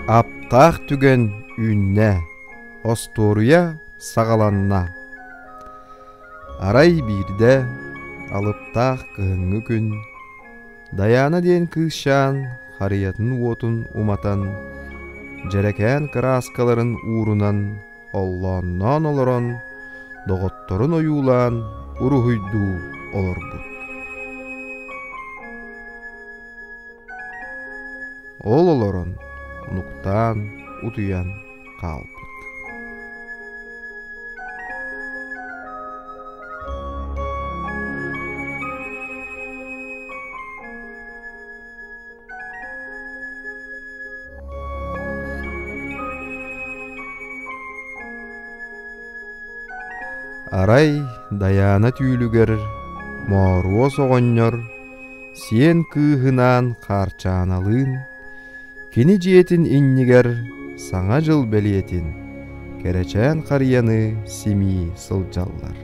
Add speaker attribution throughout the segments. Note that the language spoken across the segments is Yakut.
Speaker 1: Аптаах түгэн үүннэ, остуоруйа саҕаланна. Арай биирдэ алыптаах кыһыҥҥы күн Дайаана диэн кыысчаан харыйатын уотун уматан, дьэрэкээн кырааскаларын уурунан оллоонноон олорон, доҕотторун ойуулаан уруһуйдуу олорбут. Ол олорон нуктаан утуйан хаалбыт. Арай Дайаана түүлүгэр Мооруос оҕонньор сиэн кыыһынаан Хаарчааналыын кини дьиэтин иннигэр Саҥа дьыл бэлиэтин, кэрэчээн харыйаны симии сылдьаллар.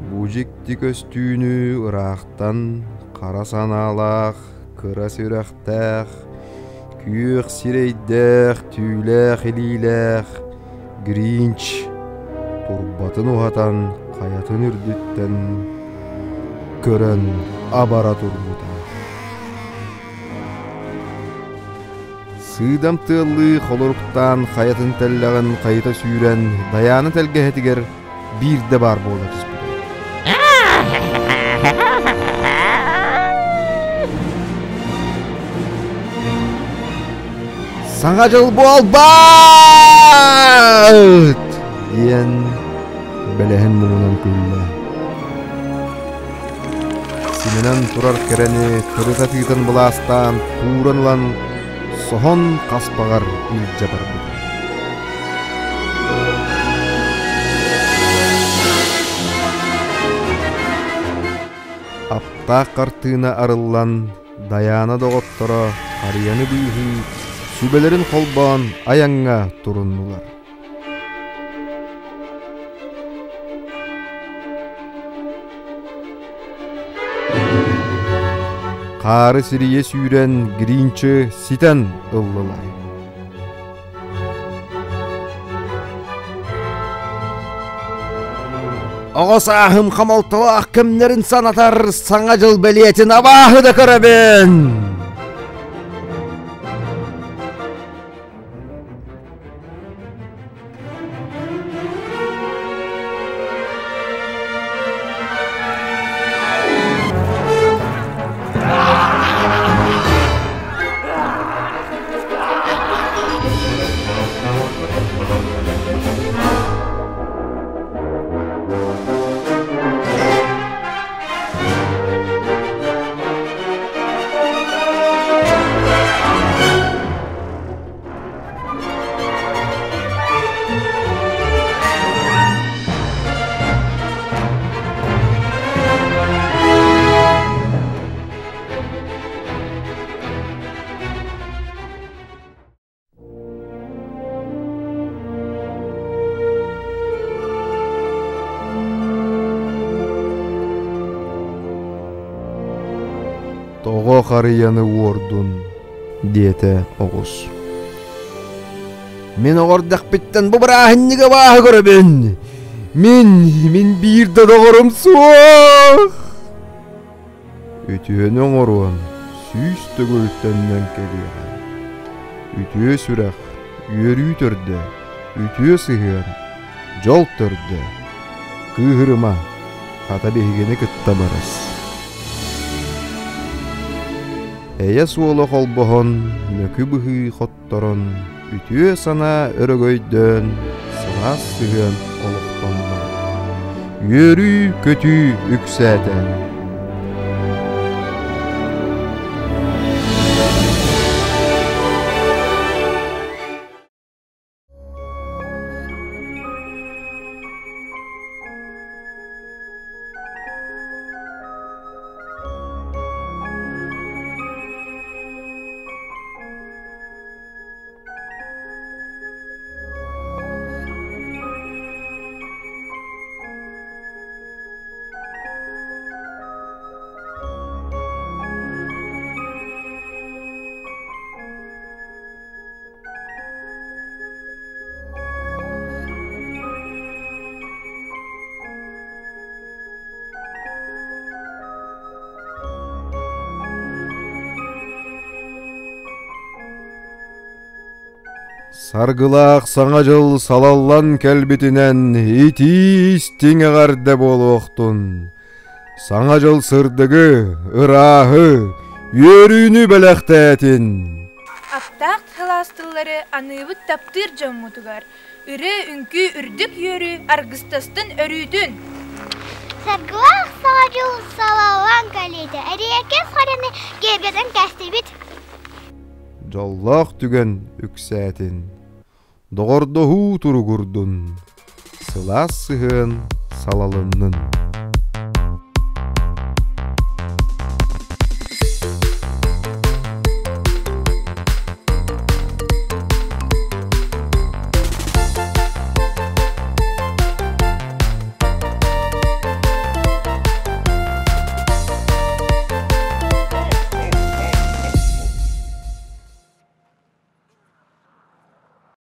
Speaker 1: Бу дьикти көстүүнү ыраахтан хара санаалаах, кыра сүрэхтээх, күөх сирэйдээх, түүлээх илиилээх Гринч турбатын уһатан хайатын үрдүттэн көрөн абара турбута. Сыыдам тыаллыы холоруктаан хайатын тэллэҕин хайыта сүүрэн Дайаана тэлгэһэтигэр биирдэ баар буола түспүтэ. Саҥа дьыл буолбаат! диэн бэлэһин муҥунан күллэ. Симэнэн турар кэрэни тырыта тыытан былаастаан тууран ылан соһон хаспаҕар илдьэ барбыта. Аптаах хартыына арыллан, Дайаана доҕотторо харыйаны быыһыы, сүбэлэрин холбоон айаҥҥа туруннулар. Хаары сирийэ сүүрэн Гринчы ситэн ыллылар. Оҕо сааһым хомолтолоох кэмнэрин санатар Саҥа дьыл бэлиэтин абааһы да көрөбүн! Тоҕо харыйаны уордун диэтэ оҕус. Мин оҕордохпиттэн бу бырааһынньыгы абааһы көрөбүн. Мин, мин биир да доҕорум суох. Үтүөнү оҥоруон 100 төгүл төннөн кэлиэҕэ. Үтүө сүрэх, үөрүү төрдө, үтүө сыһыан, дьол төрдө. Кыыһырыма, хата биһигини кытта барыс. Эйэ суола холбоһон, мөкү быһыы хотторон, үтүө санаа өрөгөйдөөн, сылаас сыһыан олохтонно. Үөрүү-көтүү үксээтэ. Саргылаах Саҥа дьыл салаллан кэлбитинэн итии истиҥ эҕэрдэ буолуохтун! Саҥа дьыл сырдыгы, ырааһы, үөрүүнү бэлэхтээтин!
Speaker 2: Аптаах сылаас тыллары аныыбыт таптыыр дьоммутугар, ырыа-үҥкүү үрдүк үөрүү аргыстастын өрүүтүн!
Speaker 3: Саргылаах Саҥа дьыл салаллан кэлиитэ эриэккэс хараны киэргэтэн кэстибит.
Speaker 1: Дьоллоох түгэн үксээтин, доҕордоһуу туругурдун, сылаас сыһыан салалыннын.